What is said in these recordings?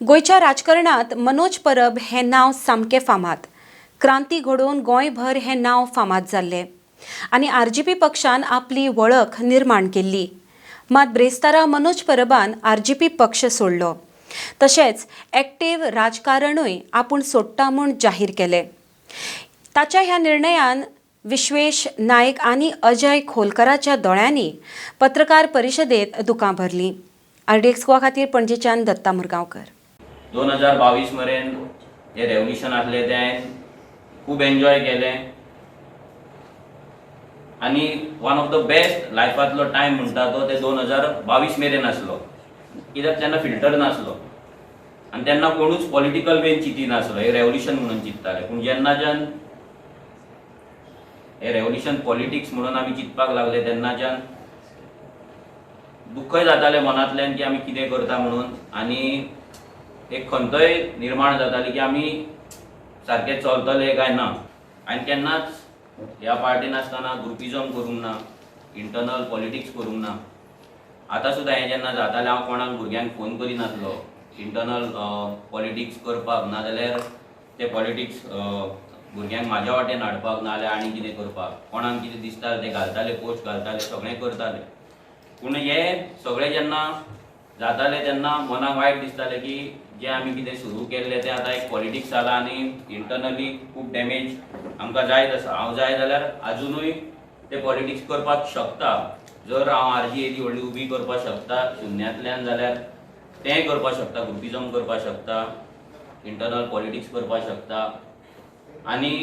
गोंयच्या राजकारणांत मनोज परब हें नांव सामकें फामाद. क्रांती घडोवन गोंयभर हें नांव फामाद जाल्लें आनी आरजीपी पक्षान आपली वळख निर्माण केल्ली. मात ब्रेस्तारा मनोज परबान आरजीपी पक्ष सोडलो, तशेंच एक्टीव राजकारणूय आपूण सोडटा म्हूण जाहीर केलें. ताच्या ह्या निर्णयान विश्वेश नायक आनी अजय खोलकराच्या दोळ्यांनी पत्रकार परिशदेत दुकां भरलीं. आरडीएक्स गोवा खातीर पणजेच्यान दत्ता मुरगांवकर. 2022 मेरेन जें रेवल्युशन आसलें तें खूब एन्जॉय केलें आनी वन ऑफ the best लायफांतलो टायम म्हणटा तो ते 2022 मेरेन आसलो, कित्याक तेन्ना फिल्टर नासलो आनी तेन्ना कोणूच पॉलिटिकल वेन चिंती नासलो, हे रेवल्युशन म्हणून चिंतताले. पूण जेन्नाच्यान हे रेवल्युशन पॉलिटिक्स म्हणून आमी चिंतपाक लागले, तेन्नाच्यान दुख्खय जातालें मनांतल्यान की आमी कितें करता म्हणून आनी एक खंतय निर्माण जाताली की आमी सारकें चलतले काय ना. आनी केन्नाच ह्या पार्टीन आसतना ग्रुपिजम करूंक ना, इंटरनल पॉलिटिक्स करूंक ना. आतां सुद्दां हें जेन्ना जातालें, हांव कोणाक भुरग्यांक फोन करिनासलो इंटरनल पॉलिटिक्स करपाक, नाजाल्यार ते पॉलिटिक्स भुरग्यांक म्हाज्या वाटेन हाडपाक, नाजाल्यार आनी कितें करपाक. कोणाक कितें दिसतालें तें घालताले, पोस्ट घालताले, सगळें करताले. पूण हें सगळें जेन्ना जातालें तेन्ना मनाक वायट दिसतालें की जें आमी कितें सुरू केल्लें तें आतां एक पॉलिटिक्स जालां आनी इंटरनली खूब डॅमेज आमकां जायत आसा. हांव जाय जाल्यार आजुनूय ते पॉलिटिक्स करपाक शकता. जर हांव आरजी येदी व्हडली उबी करपाक शकता शुन्यांतल्यान जाल्यार तेंय करपाक शकता, ग्रुपिजम करपाक शकता, इंटरनल पॉलिटिक्स करपाक शकता. आनी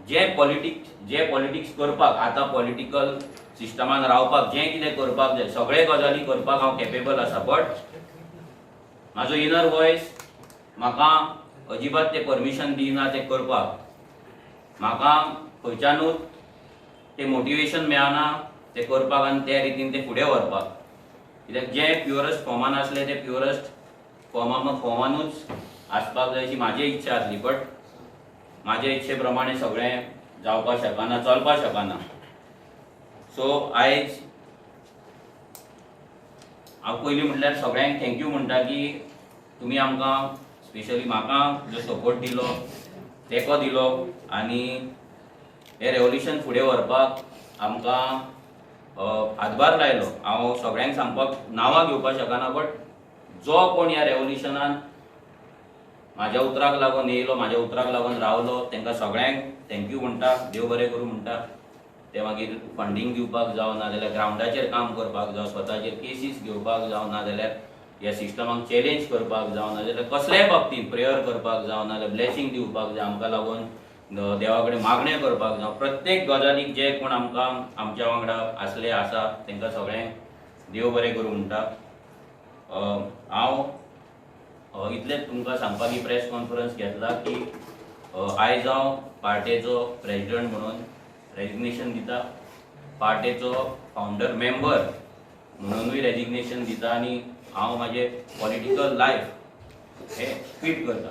जे पॉलिटिक्स करपाक, आतां पॉलिटिकल सिस्टमान रावपाक जें कितें करपाक जाय, सगळे गजाली करपाक हांव केपेबल आसा. बट म्हाजो इनर वॉयस म्हाका अजिबात तें परमिशन दिना तें करपाक. म्हाका खंयच्यानूच तें मोटिवेशन मेळना तें करपाक आनी त्या रितीन तें फुडें व्हरपाक, कित्याक जें प्युअरस्ट फॉर्मान आसलें तें प्युअरस्ट फॉर्मानूच आसपाक जाय अशी म्हाजी इच्छा आसली. बट म्हाजे इच्छे प्रमाणे सगळें जावपाक शकना, चलपाक शकना. सो आयज हांव पयलीं म्हटल्यार सगळ्यांक thank you म्हणटा की तुमी आमकां, स्पेशली म्हाका जो सपोर्ट दिलो, तेंको दिलो आनी हें रेवोल्युशन फुडें व्हरपाक आमकां हातभार लायलो. हांव सगळ्यांक सांगपाक, नांवां घेवपाक शकना, बट जो कोण ह्या रेवोल्युशनान म्हाज्या उतराक लागून येयलो, म्हाज्या उतराक लागून रावलो, तांकां सगळ्यांक thank you म्हणटा, देव बरें करूं म्हणटा. ते मागीर फंडींग दिवपाक जावं, नाजाल्यार ग्रावंडाचेर काम करपाक जावं, स्वताचेर केसीस घेवपाक जावं, नाजाल्यार ह्या सिस्टमाक चॅलेंज करपाक जावं, नाजाल्यार कसल्याय बाबतींत प्रेयर करपाक जावं, नाजाल्यार ब्लेसींग दिवपाक जावं, आमकां लागून देवा कडेन मागणें करपाक जावं, प्रत्येक गजालीक जे कोण आमकां आमच्या वांगडा आसले, आसा, तांकां सगळ्यांक देव बरें करूं म्हणटा. हांव इतलेंच तुमकां सांगपाक ही प्रेस कॉन्फरन्स घेतला की आयज हांव पार्टेचो प्रेजिडंट म्हणून रेजिग्नेशन दिता, पार्टेचो फावंडर मेंबर म्हणुनूय रेजिग्नेशन दिता आनी हांव म्हाजें पॉलिटिकल लायफ हें क्वीट करता.